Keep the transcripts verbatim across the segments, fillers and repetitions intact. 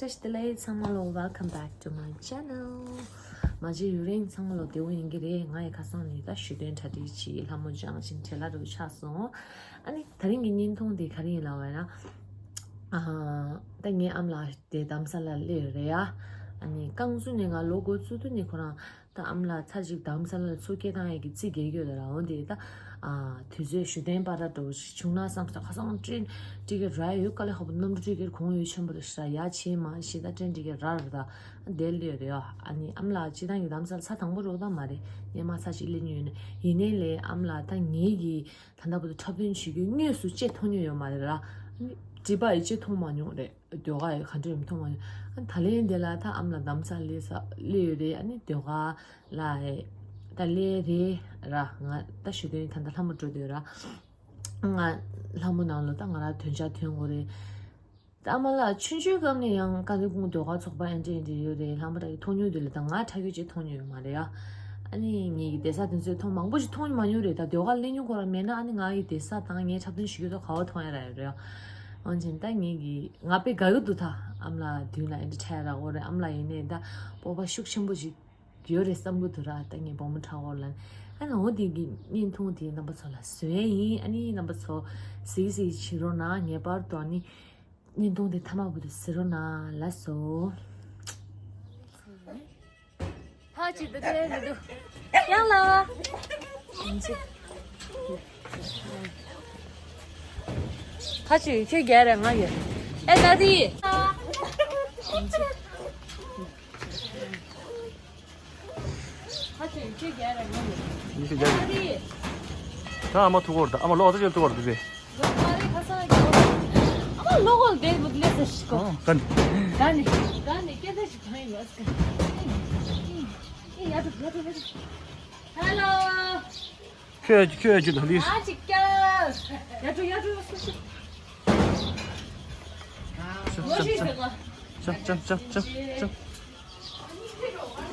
བཀྲ་ཤིས་བདེ་ལེགས་ཚང་མ་ལོ། Welcome back to my channel. མ་བརྗེད་ཡུན་རིང་ཚང་མ་ལོ་བདེ་པོ་ཡིན་གྱི་རེད། ང་ཡི་ཁ་སང་ནས་ད་ཞུ་དོན་གྲ་སྒྲིག་བྱས། ལྷ་མོ་སྦྱངས་བཞིན་བྲེལ་བ་རུ་ཆགས་སོང་། ཨ་ནི་དེ་རིང་གི་བརྙན་ཐུང་དེ་ག་རེ་ཡིན་ལབ་པ་ཡིན་ན། ཨ། ད་ངའི་ཨ་མ་ལགས་དེ་རྡ་རམ་ས་ལ་སླེབས་ཡོད་རེད་ཡ། ཨ་ནི་རྐང་བཙུགས་ནས་ང་ལོག་འགོ་བཙུགས་དུས་ནས་ཁོ་རང་། ད་ཨ་མ་ལགས་ཚར་གཅིག་རྡ་རམ་ས་ལ་ལ་ཚུར་སྐད་བཏང་ཡས་ཀྱི་རྩིས་རྒྱག་གི་ཡོད་ལ། འོ་དེ་ད་ཨ་དུས་ཚོད་ཞུ་དོན་པར་འགྲོ་ཞིག་བྱུང་ན་བསམ་སོང་། ཁ་སང་ཊེན་ཊི་ཀེ་ཊི་རག་ཡོད། དཀའ་ལས་ཁག་པོ། གནམ་གྲུ་ཊི་ཀེ་ཊི་གོང་ཡོད་ཆེན་པོ་རེད་ཤག་ཡ་ཆེ་མ་ཤེས། ད་ཊེན་ཊི་ཀེ་ཊི་རག་རེད། ད་དེ་སླེབས་ཡོད་རེད་ཡ། ཨ་ནི་ཨ་མ་ལགས་སྤྱིར་བཏང་གི་རྡ་རམ་ས་ལ་ཚར་དང་པོ་རེད་ད་མ་རེད། སྔོན་མ་ཚར་གཅིག་སླེབས་མྱོང་ཡོད་ནས། ཡིན་ནའི་ལས་ཨ་མ་ལགས་ད་ངེད་ཀྱི་ད་ལྟ་བར་དུ་འཁྲབ་སྟོན་བྱེད་རྒྱུ་དངོས་སུ་ལྕེ་མཐོང་མྱོང་ཡོད་མ་རེད་ལ། ཨ་ནི་བྲིས་པ་ཡི་ལྕེ་མཐོང་མ་མྱོང་རེད། ཟློས་གར་ཡི་ག་འདྲ་ཡོད་མཐོང་མ་མྱོང་། ཨ་ནི་ད་ལན་དེ་ལ་ད་ཨ་མ་ལགས་རྡ་རམ་ས་ལ་སླེབས་ས་སླེབས་ཡོད་རེད། ཨ་ནི་ཟློས་གར་ལ་ད་སླེབས་རེད་ར། ང་ད་ཞུ་དོན་ད་ལྟ་ལྷ་མོ་འགྲོ་འདོད་ར། ང་ལྷ་མོ་ནང་ལ་ད་ང་རང་འདོན་ཆ་འདོན་དགོས་རེད། ད་ཨ་མ་ལགས་ཆུང་ཆུང་སྐབས་ནས་ཡང་ཀ་རི་སྦུག་ཟློས་གར་ཚོགས་པ་ཨེ་འདྲ་ཨེ་འདྲ་ཡོད་རེད། ལྷག་པར་དུ་མཐོང་མྱོང་དེ་ལ་ད་ང་ཕྲ་རྒྱས་ཅིག་མཐོང་མྱོང་ཡོད་མ་རེད་ཡ། ཨ་ནི་ངེད་ཀྱི་སྡོད་ས་དེ་ཚོ་མཐོང་མང་པོ་ཞིག་མཐོང་མྱོང་མ་མྱོང་རེད། ད་ཟློས་གར་སླེབས་མྱོང་ཁོ་རང་མེད་ན། ཨ་ནི་ང་ཡི་སྡོད་ས་དང་ངའི་འཁྲབ་སྟོན་ཞུ་རྒྱུ་དང་ག་པར་མཐོང་ཡ་རག་ཡོད་རེད་ཡ། འོན་ཀྱང་ད་ངེད་ཀྱི་ང་དཔེ་དགའ་གི་འདུག་ད་ཨ་མ་ལགས་མདུན་ལ་ཨེ་འདྲ་འཁྲབ་ཡ་རག་གོ་རེད། ཨ་མ་ལགས་ཡིན་ནའི་ད་སྤོབས་པ་ཤུགས་ཆེན་པོ་ཞིག་ཡོད་རེད་བསམ་གི་འདུག་ར། ད་ངའི་བུ་མོ་ཁྲ་འོར་ལ། ཨ་ནི་འོ་དེ་གི་བརྙན་ཐུང་དེ་རྣམ་པ་ཚོ་ལ་བཟོས་ཡིན། ཨ་ནི་རྣམ་པ་ཚོ་གཟིགས་གཟིགས་བྱེད་རོགས་གནང་། ངེས་པར་དུ་ཨ་ནི་བརྙན་ཐུང་དེ་མཐའ་མ་བར་དུ་གཟིགས་རོགས་གནང་། ལགས་སོ། ཕ་ཅིག་ཏུ་དེ་མི་འདུག་ཡང་ལ། ཕ་ཅིག་ཁྱོད་རྒྱལ་རེད། ང་ཡོད། ཨེ་ད་དེ། ཁ་ཆེ་ཁྱེད་རྒྱལ་ར་ངོ་ཡོད། ཡིན་ཞེས་རྒྱལ་ཡིན། ད་ཨ་མ་ཐུག་གོ་ར། ད་ཨ་མ་ལོག་ད་ཅེར་ཐུག་གོ་ར་དུ་ཅེ། ལོག་མ་རེད། ཁ་སང་རྒྱལ་བ། ཨ་མ་ལོག་གོ་དེ་མུ་ལེ་ས་ཤི་ཀོ། ཨོ་ག་ནི། ག་ནི་ག་ནི་སྐད་ཆ་ཞིག་གང་ཡིན་ལ་སྐད། ཨི་ཡ་དུ་ཡ་དུ་ཡ་དུ། ཧེ་ལོ། ཁྱོད་ཁྱོད་ཀྱི་ད་ལིས། ཨ་ཅིག་ཀྱ། ཡ་དུ་ཡ་དུ་ཡ་དུ། ཅབ་ཅབ་ཅབ་ཅབ་ཅབ་ཅབ་ཅབ།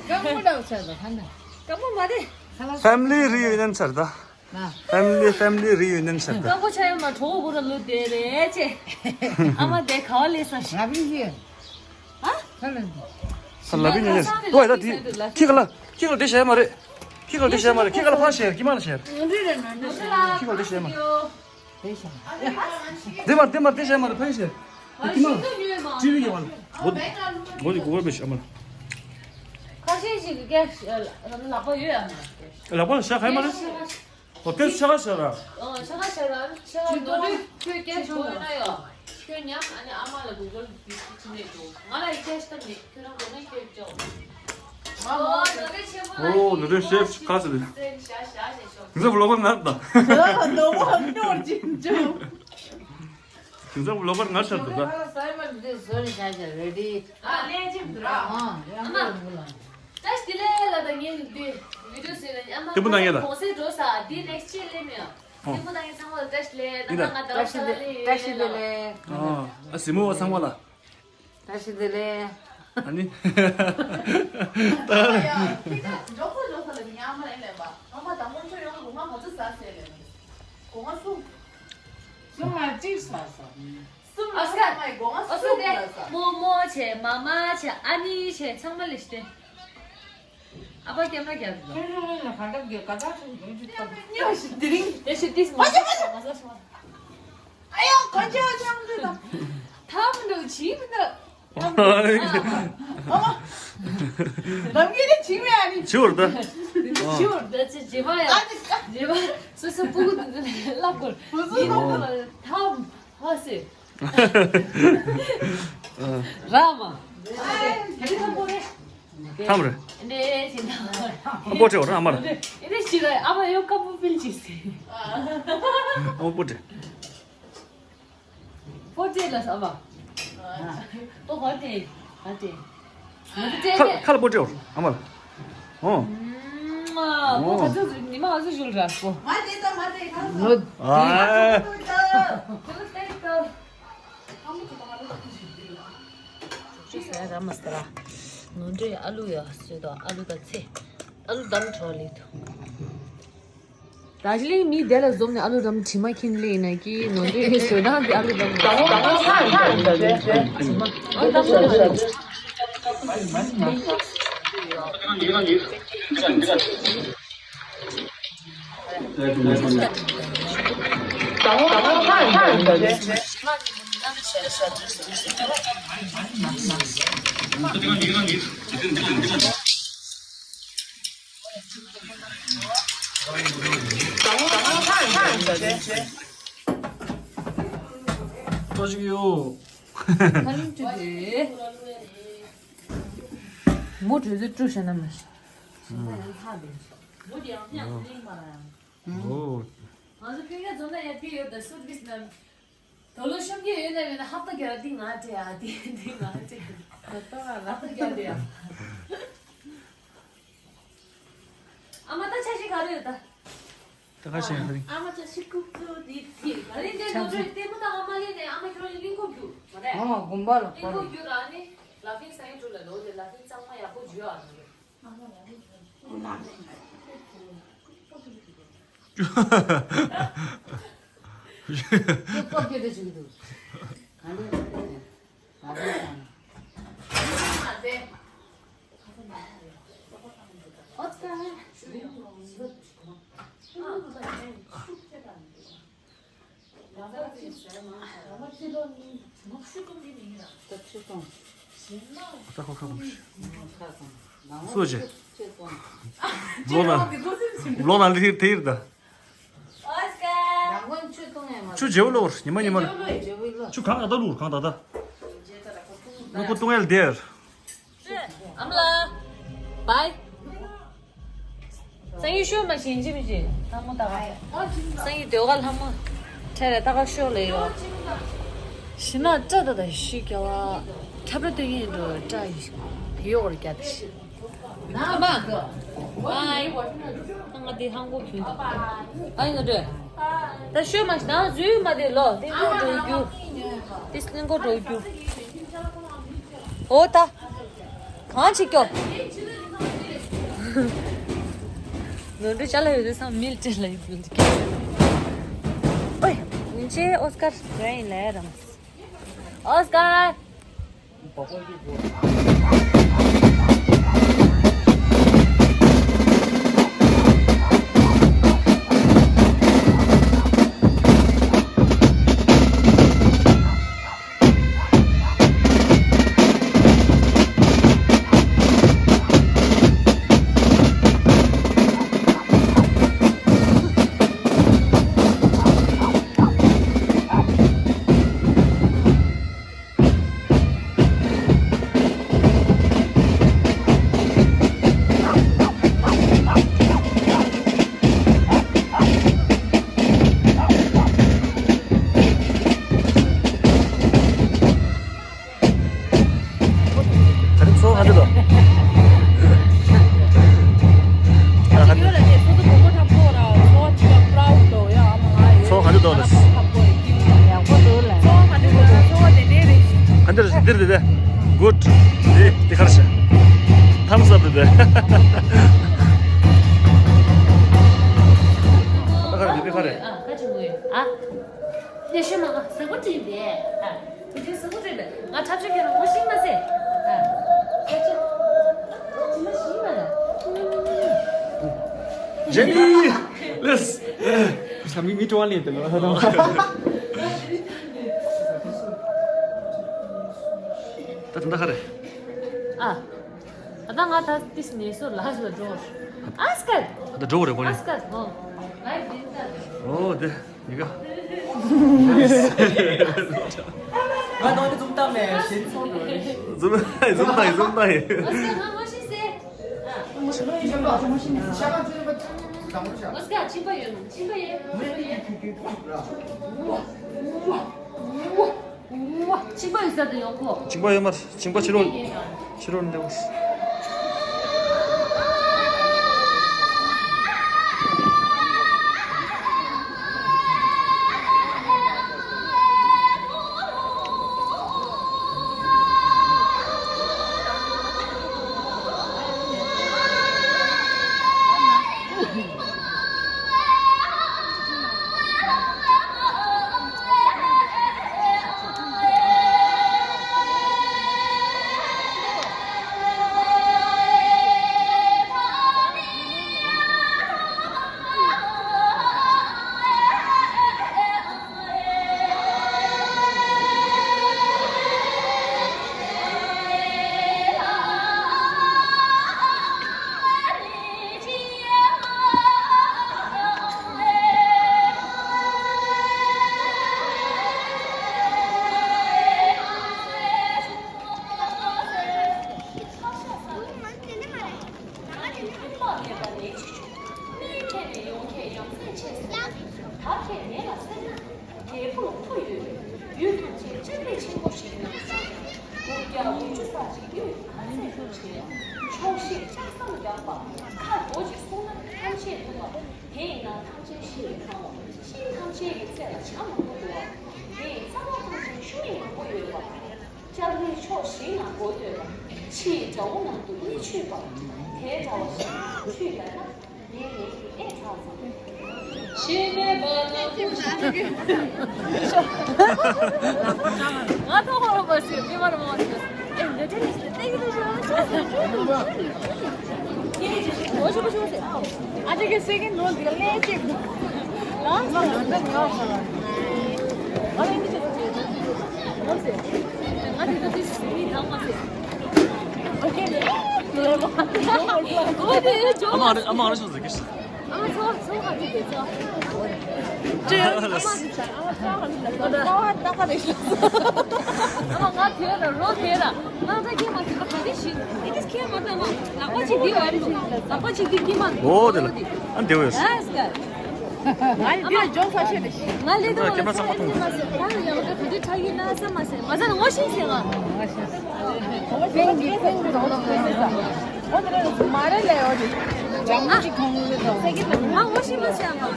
སྐམ་པོ་འདྲ་བོ་ཆགས་འདུག་ཧ་ན། སྐམ་པོ་མ་རེད། Family reunion ཆར་ད། Family Family reunion ཆར་ད། སྐམ་པོ་ཆགས་ཡོད་མ། གྲོགས་པོ་ར་ལུས་བསྡད་རེད་ཅེ། ཨ་མ་དེ་ག་བ་ལས་ས་ཞིག་ང་བི་ཡོད། ཧ། ས་ལ་འདུག་ས་ལ་བི་ཉོ་ཉོ། ཏོ་ཡ་ད་དེ། ཁྱི་ག་ལ་ཁྱི་ག་ལ་དེ་བྱས་མ་རེད། ཁྱི་ག་ལ་དེ་བྱས་མ་རེད། ཁྱི་ག་ལ་ཕ་ཤེར་ཁྱི་མ་ལ་ཤེར། ཁྱི་ག་ལ་དེ་བྱས་མ་རེད། དེ་མ་དེ་མ་དེ་བྱས་མ་རེད། ཕ་ཤེར། དེ་མ་ཅི་བི་གི་བ་ལ། འོ་འོ་འདི་གོ་བར་མི་ཤེས་ཨ་མ་ལ། ཁ་ཤས་ཤིག་གི་ལག་པ་ཡོད་ཨ་མ་ལ། ལག་པ་ལ་ཤ་ཁ་ཡ་མ་རེད། ཨོ་དེ་ཤ་ཁ་ཤ་ར། ཨོ་ཤ་ཁ་ཤ་ར། ཤ་ཁ་ནོར་བུ་ཁྱོད་སྐད་ཆ་གོ་ན་ཡོད། ཁྱོད་ཉམས། ཨ་ནི་ཨ་མ་ལ་གུ་གུལ་བི་ཅི་ནས་འགྲོ། ང་ལ་ཡི་སྐད་ཆ་མེད། ཁྱོད་རང་གོ་ན་ཁྱོད་ཅོ། ཨོ་ནོར་བུ་ཆེན་པོ་ལ་ཨོ་ནོར་བུ་ཤེབ་ཁ་ཟེར། ཤ་ཤ་ཤ་ཤ། ང་ཚོ་ལོག་པར་ངར་ད། ལོག་པར་ངར་ཅིང་ཅོ། ཁྱེད་ཚོ་ལོག་པར་ངར་ཤར་འདུག་ད། ཨ་ལས་ཅིག་འདུག་ར། ཨ་མ། བཀྲ་ཤིས་བདེ་ལེགས་ལ་ད་ངས་འདི་བི་ཌིའོ་བཟོས་ལ་ཨ་མ། དེ་པོ་ན་ངས་ལ། གོང་སེ་འགྲོ་ས་འདི་ནེག་སི་ཅི་ལེ་མེ། ཨོ། དེ་པོ་ན་ངས་ཚང་མ་ལ་བཀྲ་ཤིས་བདེ་ལེགས། ད་ང་ད་བཀྲ་ཤིས་བདེ་ལེགས། བཀྲ་ཤིས་བདེ་ལེགས། ཨོ། ཨ་སི་མོ་བ་ཚང་མ་ལ། བཀྲ་ཤིས་བདེ་ལེགས། ཨ་ནི། ད། ཡ། ཁྱེད་ཅག་མགྱོགས་པོ་མགྱོགས་པོ་ལ་ཉི་མ་ལ་ལས་པ། ཨ་མ་དང་པོ་ཁྱོད་ཡོང་ལ་སྒོ་ང་ག་ཚོད་ཟ་ཟེར་ལས། སྒོ་ང་སུ། སུ་ང་གཅིག་ཟ་ཟ། སུ་ང་ཨ་སྐད། ཟ་མ་ཡི་སྒོ་ང་ཨ་སུ་སུ་དེ་ཟ་ཟ། རྨོ་མོ་བྱས། མ་མ་བྱས། ཨ་ནི་བྱས། ཚང་མ་ལས་ཤི་སྟེ། ཨ་ཕ་སྐྱེམས་ར་རྒྱག་གི་འདུག་ཁྱོད་རང་ལ་ག་འདྲ་རྒྱག་ག་ད་ཁྱོད་ཡོད་ཅིག་ལྟ། ཉོ་ཞིག་དེ་རིང་། དེ་ཞིག་ཏིས་མ་ཟ་མ་ཟ་མ་ཟ། ཨ་ཡ་ག་ཅི་ཨ་ཅང་འདི་དང་། ཐབས་མི་འདུག་བྱིས་མི་འདུག་ཨ་མ། ལམ་གྱི་ནི་བྱིས་མེད་ཨ་ནི། བྱིས་བར་ད། བྱིས་བར་ད་ཅི་བྱེད་པ་ཡ། ཨ་ནི་ཀ། བྱེད་པ་སོ་སོ་སྤུ་གུ་འདི་འདི་ལ་ལབ་དགོས། བུ་ཚོ་ཡིན་ནོ་ལ་ཐབས་ཧ་སེ། ར་མ། ཨ་དེ་ཐབས་པོ་རེད། ཐམ་རེད། འདྲེ་ཞིག་ན། ཨ་པོ་ཏྲེ་འོ་ར་ཨ་མ་ར། འདྲེ་ཞིག་ལ་ཨ་མ་ཡོད་ཀ་པོ་ཕིལ་ཅིག་སེ། ཨ་པོ་ཏྲེ། པོ་ཏྲེ་ལ་ཨ་མ། ཨོ་ཧོ་ཏྲེ། ཧ་ཏྲེ། ཁ་ཁ་ལ་པོ་ཏྲེ་འོ་ཨ་མ་ལ། ཨོ། ཨོ་ཁ་ཚོ་ཉི་མ་ང་ཚོ་ཞུལ་ར་སོ། མ་ཏེ་ཏ་མ་ཏེ་ཁ་ཚོ། ཨ། ཅི་ཟེར་ར་མ་ཟེར་ར། ནོར་འདྲེ་ཨ་ལུ་ཡ་སོས་དོ། ཨ་ལུ་དང་ཚེ། ཨ་ལུ་དམ་གྲོགས་ལི་དོ། རྡོ་རྗེ་གླིང་མི་དེ་ལ་འཛོམས་ནས་ཨ་ལུ་འགྲམ་དྲི་མ་འཁྱེར་ལེ་ཡིན་ན་ཀི་ནོར་འདྲེ་བཟོ་སྟངས་དེ་ཨ་ལུ་འགྲམ། ཏོ་ཅིག་ཡོད། ཁ་ལིང་ཅུ་དེ། མོ་གྲོས་ཚོད་བཀྲུ་བྱས་ན་མ་ཤི། ཞིང་ཁ་ཡང་ལྷག་པས། མོ་དེ་ཡང་ཡང་ལིང་མ་ར་ཡང་། ཨོ། ང་ཚོ་ཕ་གིར་འཛོམས་ན་ཡར་ཕེབས་ཡོད་ད་སུད་ཀེས་ནང་། དོ་ལོ་ཤོམ་གྱི་ཡོད་ན་མེད་ན་ཧབ་ཏ་གྱ་ར་ཏིང་ང་སྤྲད་ཨ་ཏིང་ཏིང་ང་སྤྲད། ད་ལྟ་བ་ལ་ཧབ་ཏ་གྱ་ར་ཡ། ཨ་མ་ད་ཆ་ཤི་ག་རེ་ཡོད་ད། ད་ག་ཤི་ཡ་ཁ་རིང་། ཨ་མ་ཆ་ཤི་ཀུ་ཀུ་དི་དི་ག་རེ་འདྲ་ནོ་ཅོ་ལྟད་མོ་ད་ཨ་མ་ལེ་ནས་ཨ་མ་ཁྱོད་རང་གླིང་གོ་རྒྱུ་མ་རེད། ཨ་མ་དགོན་པ་ལ་གླིང་གོ་རྒྱུ་ར་ནི་ལ་ཕིང་ས་ཡི་གྲུ་ལ་ལོ་ལེ་ལ་ཕིང་གཙང་མ་ཡག་པོ་རྒྱུ་ཨ་ནི། ཁྱོད་སྟོབས་སྐྱེད་དེ་བྱེད་ཀྱི་འདུག་ག་འདྲ་རེད། ག་འདྲ་དང་། ཨོ་ཙི་ཀ། ད་ཁོ་ཁ་མ་ཤི། སུ་བྱེད། ལོ་ན་ལི་ཐིར་ཐིར་ད། ཆུ་བརྗེ་བོ་ལོར་ཉི་མ་ཉི་མ་ལ། ཆུ་གང་ད་ལུར་གང་ད་ད། ལུ་ཀོ་ཏུང་ཨེལ་དེར། ཨམ་ལ། བའི། སང་ཉིན་ཤོ་མ་ཤེས་ཅི་མི་ཤེས་ལྷ་མོ་ད་ག། སང་ཉིན་ཟློས་གར་ལྷ་མོ། ཁྲེ་རེ་ད་ག་ཤོ་ལེ་ཡོ། ཤི་ན་སྐྲ་ད་ད་ཤི་ག་བ། ཁྲབ་ར་སྟོན་ཡིན་འགྲོ་སྐྲ་ཡི། ཡོག་ར་རྒྱ་ད་ཤི། ཨ་མ། ཨ་ཡི། ང་དེ་ཧང་གོ་ཁྱོད། ཨ་ཡི་ང་འགྲོ། ད་ཤོད་མ་ཤི་ན་འཛུལ་མ་དེ་ལོ་དེ་ཀོ་འགྲོ་རྒྱུ། དེ་སླིང་གོ་འགྲོ་རྒྱུ། ཨོ་ད། གང་ཅི་སྐྱོ། ནོར་འདྲི་ཅ་ལ་ཡོད་དུས་སང་མིལ་ཅི་ལ་ཡོད་དུས་སྐྱོ། ཨོ་ཡ། ཉིན་ཅེ་ཨོ་སྐར་རེ་ཡིན་ལེ་རམ། ཨོ་སྐར། ཚོ་ག་འདྲ་འདུག་ཚོ་ག་འདྲ་འདུག་ཚོ་ག་འདྲ་འདུག་ག་འདྲ་འདིར་འདི་འདི་གར་ཤ། ཐམ་སབ་འདི་འདི། ད་ག་རེ་འདི་ག་རེ། ཨ། ཉེ་ཤོས་མ་ག་ཟ་གོ་དྲིན་པས། ཨ། དེ་དྲིན་ཟ་གོ་དྲིན་པས། ང་ཁྲབ་ཆུ་ཁྱེར་ལ་ངོ་ཤིང་མ་ཟེར། ཨ། ཁ་ཆེ། ཁྱི་མ་ཤིང་མ་ལ། ཇེ་ནི། ལེས། ས་མི་མི་ཏོ་ལེན་ཏེ་ལ། ད་ད་ད་ག་རེ། ཨ། ད་ང་ད་ཏིས་ནེ་སོ་ལ་ལ་འགྲོ། ཨ་སྐད། ད་འགྲོ་རེ་གོ་ནི། ཨ་སྐད། ཨོ། ཨོ་དེ། ཡི་ག་ང་ནང་གི་འཛུམ་བཏང་ནས་ཞེ་ཚོགས་འགྲོ་རེད། འཛུམ་འཛུམ་བཏང་འཛུམ་བཏང་ཨ་སྐད། ང་ངོ་ཤེས་ཟེར། ཨ་སྐད། ཕྱིན་པ་ཡོད་ན་ཕྱིན་པ་ཡོད། ཕྱིན་པ་ཡོད། ཕྱིན་པ་ཡོད་ས་དུ་ཡོང་གོ། ཕྱིན་པ་ཡོད་མ་རེད། ཕྱིན་པ་ཕྱི་རོལ། ཕྱི་རོལ་འདེབས། ཡིག་ཆུ་ས་ཞིག་ཡོད་ཁ་ཚད་ཤུགས་ཆེ། ཆོག་ཤེས་ལྕགས་ཟམ་རྒྱག་པ། ཁ་རྡོ་གཅིག་སོང་ན་ཐམས་ཅད་ཐུབ་པ། དེ་ཡིན་ན་ཐམས་ཅད་ཤིན་ཏུ་ཕངས་པ། ཤིང་ཐམས་ཅད་ཀྱི་རྩེ་ལ་བྱ་མང་པོ་འདུག་པ། དེ་ཡི་རྩ་བ་ཐམས་ཅད་ཤུ་མིག་མང་པོ་ཡོད་པ། ལྕགས་རིའི་ཕྱོགས་བཞི་ན་མགོ་སྟོད་པ། ཕྱི་ཡི་དགྲ་བོ་ནང་དུ་གཉིད་ཆུད་པ། དེ་འདྲ་བ་ཞིག་ཆུད་པས་ན། ངས་ངེད་ཀྱི་ཨེ་དྲག་ཙམ། ཤེས་མེད་པ་ན་ཀུ་ཤ། ང་ཐོག་ཧོར་བ་ཞིག་མི་མར་མོ་ཞིག་ཨེ་འདི་དྲན་ནས་ལྟ་གི་འདུག་ཞོག་ཞོག་ཞོག་ཞོག་ཞོག་ཞོག་ཞོག་ཞོག་ཨ་ཅག་གི་སེ་གི་ནོར་འདི་ག་ལས་ཅིག་ལངས་སོང་། ཨ་ཅག་གི་སེ་གི་ནོར་ཟེར། ང་དེ་ཚོ་དེ་སུ་མི་དང་མ་ཟེར། ཨ་མ་ཨ་མ་ཨ་ར་ཤོག་ཟེར་གི། ཨ་མ་ཚོ་ཚོ་ག་དུས་དེ་ཚོ། ཨ་མ་ཚོ་ཨ་མ་ཚོ་ཨ་མ་ཚོ་ཨ་མ་ཚོ་ཨ་མ་ང་དེ་ལ་རོ་དེ་ལ་ང་ད་ཁྱེད་མ་ཚོ་ག་དུས་ཤི། ཨེ་ཁྱེད་མ་ད་མ་ལག་པ་ཅིག་འདི་བར་འདུག་ལག་པ་ཅིག་འདི་འདི་མ་འདུག་ཨོ་དེ་ལ་ཨ་འདི་བས། ཨ་འདི་ལ་ཇོག་ས་ཤེས་དེ་ཤི། ང་ལས་དུ་ཁྱེད་མ་ཚང་མ་མཐོང་། ད་ཡང་ད་དུས་ཁྲ་ཡིན་ན་ས་མ་ཟེར་མ་ཟ་ན་ངོ་ཤེས་ཟེར་ང་། ཕེང་གི་ཕེང་གི་རོང་ལ་ཕེང་གི་ས། ཨོ་དེ་རེད་མ་རེད་ལས་ཨོ་དེ། ཇམ་མོ་ཅིག་ཁོང་ལ་དང་། ང་ངོ་ཤེས་མ་ཟེར་ང་།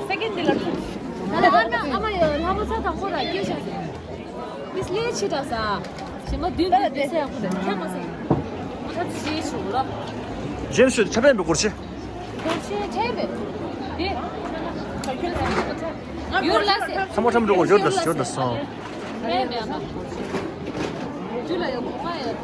སེ་ཀེན་འདི་ལ་ཐུག་ད་ལ་ཨ་མ་ཨ་མ་ཡོད་ལྷ་མོ་ས་དང་པོ་ར་སྐྱེས་ཤག་ཟེར། མིས་ལས་ཆི་དྲག་ས། ཞི་མ་བདུན་དུ་དེ་ས་ཡག་པོ་དེ་ཁྱད་མ་སོང་། ཁ་ཆེ་ཆུ་ལ། ཇེན་ཤོད་ཆ་པན་པའི་སྐོར་ཆེ། སྐོར་ཆེ་ཆེ་བས། དེ། ཡུར་ལ་སེ། ཚ་མོ་ཁྲམ་འགྲོ་གོ་ཡོད་ད་ཡོད་ད་སོང་། ཆེ་བས་ཨ་མ། ཇུ་ལ་ཡོད་གོ་ང་ཡོད།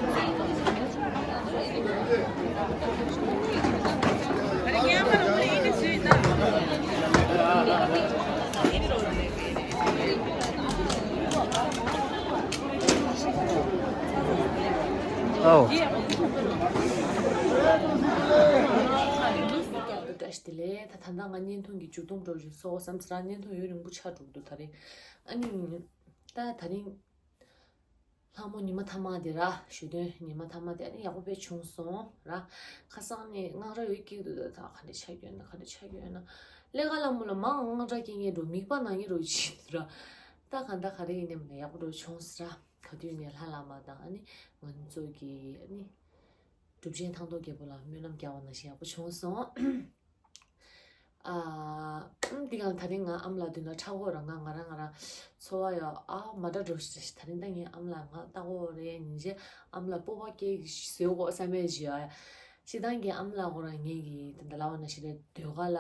ཨའོ། བཀྲ་ཤིས་བདེ་ལེགས། ད་ད་ལྟ་ང་བརྙན་ཐུང་གི་མཇུག་སྡོམ་འགྲོ་བཞིན་སོང་བསམ་ཚེ་རང་བརྙན་ཐུང་ཡུན་རིང་པོ་ཆགས་འགྲོ་གི་འདུག་ད་རེས་ཨ་ནི་ད་ད་རིང་། ལྷ་མོ་ཉི་མ་ཐ་མ་དེ་ར་ཞུ་དོན་ཉི་མ་ཐ་མ་དེ་ཨ་ནི་ཡག་པོ་དཔེ་བྱུང་སོང་ར། ཁ་སང་ནས་དངངས་སྐྲག་ཡོད་སྐྱིད་འདུག་ད་ག་འདྲ་ཆགས་ཡོད་ན་ག་འདྲ་ཆགས་ཡོད་ན། ལས་ཀ་ལ་མོ་ལ་མང་དངངས་སྐྲག་སྐྱེ་ངེས་འགྲོ་མིག་པ་ནང་ངེས་རོ་ཅི་འདུག་ར། ད་ག་འདྲ་ག་རེ་ཡིན་ནས་མ་ཡག་པོ་འགྲོ་བྱུང་སི་ར། ག་དུས་ནས་ལྷ་བླ་མ་དང་ཨ་ནི་ང་ཚོ་གི་ཨ་ནི་གྲུབ་ཆེན་ཐང་སྟོང་རྒྱལ་པོ་ལ་སྨོན་ལམ་རྒྱག་པ་ནང་བཞིན་ཡག་པོ་བྱུང་སོང་། ཨ། ཨམ་འདི་གང་ད་རིང་ང་ཨམ་ལགས་མདུན་ལ་ཁྲག་འོ་ར་ང་ང་རང་ང་རང་ཚོར་བ་ཡོད་ཨ་མ་འདྲ་འགྲོ་ཞིག་ད་རིང་ད་ངའི་ཨམ་ལགས་ང་ལྟ་འོ་རེད་ཉིན་བྱེད་ཨམ་ལགས་སྤོབས་པ་སྐྱེ་བཟོས་འོ་བསམ་པའི་ཞིག་ཡོད། སྤྱི་བཏང་གི་ཨམ་ལགས་ཁོ་རང་ངེད་ཀྱི་ད་ལྟ་ལབ་པ་ནང་བཞིན་རེད་ཟློས་གར་ལ་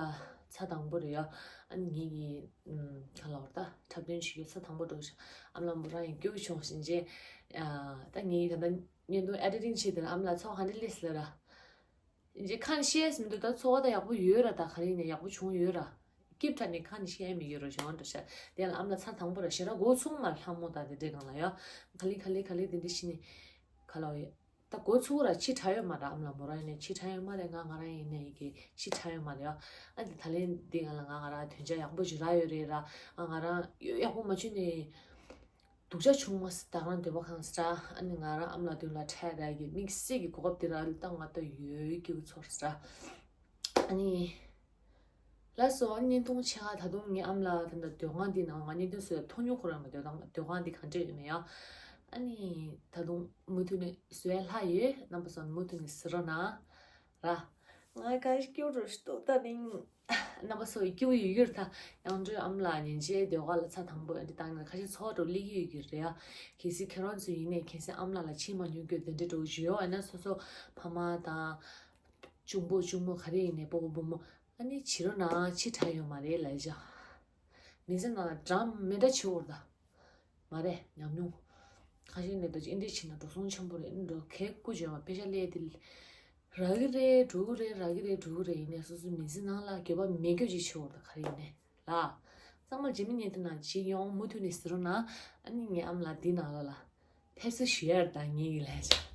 ཚར་དང་པོ་རེད་ཡ། ཨ་ནི་ངེད་ཀྱི་ཨམ་ག་ལབ་ར་ད་འཁྲབ་སྟོན་བྱེད་རྒྱུ་ཚར་དང་པོ་འགྲོ་ཞིག་ཨམ་ལགས་མོ་རང་ཡང་སྐྱོ་བོ་བྱུང་ཞིང་རྗེས་ཨ་ད་ངེད་ཀྱི་ད་ལྟ་བརྙན་ཐུང་ཨེ་ཌི་ཊིང་བྱེད་དེ་ལ་ཨམ་ལགས་ཚོགས་ག་འདྲ་སླེབས་སོང་ར། ཡིན་གཅིག་ཁ་ནས་བཤད་ཡས་མི་འདུག་ད་ཚོར་བ་ད་ཡག་པོ་ཡོད་ར། ད་ག་རེ་ཡིན་ནའི་ཡག་པོ་བྱུང་ཡོད་ར། སྐྱིད་ཕྲ་ནས་ཁ་ནས་བཤད་ཡས་མི་ཡོད་ར་བྱུང་འགྲོ་ཤག་དེ་ལ་ཨམ་ལགས་ཚར་དང་པོ་ར་ཞེ་དྲག་འགོ་ཚུགས་མ་རེད་ལྷ་མོ་དང་དེ་འདྲའི་སྒང་ལ་ཡ། ག་ལེ་ག་ལེ་ག་ལེ་དེ་འདྲ་ཞིག་ནས་ག་ལ་ཡོད། ད་འགོ་ཚུགས་ར་ཕྱི་དྲགས་ཡོད་མ་ར་ཨམ་ལགས་མོ་རང་ཡིན་ནའི་ཕྱི་དྲགས་ཡོད་མ་རེད། ང་ང་རང་ཡིན་ནའི་ཡི་གེ་ཕྱི་དྲགས་ཡོད་མ་རེད་ཡ། ཨ་འདི་ད་ལན་འདི་སྒང་ལ་ང་ང་རང་དོན་ཆ་ཡག་པོ་ཞིག་རག་ཡོད་རེད་ར། ང་ང་རང་ཡག་པོ་མ་བྱུང་ནའི། སྡུག་ཅག་བྱུང་མ་སོང་། ད་རང་འདོད་པ་གང་ས་ཨ་ནི་ང་རང་ཨམ་ལགས་མདུན་ལ་འཕྲད་ར་གི་དམིགས་བསལ་གྱི་གོ་སྐབས་དེ་ར་ལ་ད་ང་ད་ཡོད་སྐྱིད་པོ་ཚོར་ས་ཨ་ནི། ལགས་སོ་བརྙན་ཐུང་ཆེ་ཁ་ད་དུང་ངའི་ཨམ་ལགས་ད་ལྟ་སྡོད་ཁང་འདི་ནང་ང་བརྙན་ཐུང་བཟོས་མཐོང་མྱོང་ཁོ་རང་གི་སྡོད་ཁང་སྡོད་ཁང་འདི་ག་འདྲ་ཡོད་མེད་ཡ། ཨ་ནི་ད་དུང་མུ་མཐུད་ནས་བཟོས་ལྷག་ཡོད། རྣམ་པ་ཚོ་མུ་མཐུད་ནས་གཟིགས་རོགས་གནང་། ར། ང་ག་ཞིག་སྐྱོ་རུ་ཞིག་འདུག་ད་རིང་། རྣམ་པ་ཚོ་སྐྱོ་ཡོད་ཡོད་ད། ཡང་སྒྲོལ་ཨམ་ལགས་ཉིན་བྱེད་ཟློས་གར་ལ་ཚར་དང་པོ་ཨ་འདྲ་བཏང་ན་ཁ་ཤས་ཚོར་བ་འགྲོ་སླེབས་ཀྱི་ཡོད་ཀྱི་རེད་ཨ། གལ་སྲིད་ཁྱེད་རང་ཚོ་ཡིན་ནའི་གལ་སྲིད་ཨམ་ལགས་ལ་ཕྱིན་མ་མྱོང་རྒྱུ་དེ་འདྲ་འགྲོ་གི་ཡོད་ཨ་ན་སོ་སོ་ཕ་མ་དང་། གཅུང་པོ་གཅུང་མོ་ག་རེ་ཡིན་ནའི་སྤོ་བོ་སྤོ་མོ་ཨ་ནི་བྱེད་རོགས་གནང་ཕྱི་དྲགས་ཡོད་མ་རེད་ལབ་བཞག་མི་ཚེ་ནང་ལ་འགྲམ་མེ་འདྲ་བྱེད་འོར་ད། མ་རེད་ཉམས་མྱོང་། ཁ་ཤས་ནས་ད་ཅི་འདྲ་བྱས་ན་འགྲོ་སོང་ཆེན་པོ་རེད་འགྲོ་གས་ཀུ་བྱོས་མ་པེ་ཤ་ལས་དེ། རག་གི་རེད་འགྲོ་གི་རེད་རག་གི་རེད་འགྲོ་གི་རེད་ཡིན་ནའི་སོ་སོའི་མི་ཚེ་ནང་ལ་འགྱོད་པ་མེད་རྒྱུ་ཅིག་བྱེད་འོ་ད་ག་རེ་ཡིན་ནའི་ལ། ཚང་མ་རྗེས་མི་ཉན་དུ་ན་ཅིག་ཡོང་མུ་མཐུད་ནས་ཟེར་རོགས་གནང་ཨ་ནི་ངའི་ཨམ་ལགས་འདི་ནང་ལ་ལ། ཕེབས་བསུ་ཞུ་ཡར་ད་ངེད་ཀྱི་ལས་བྱ།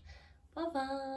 Bye bye།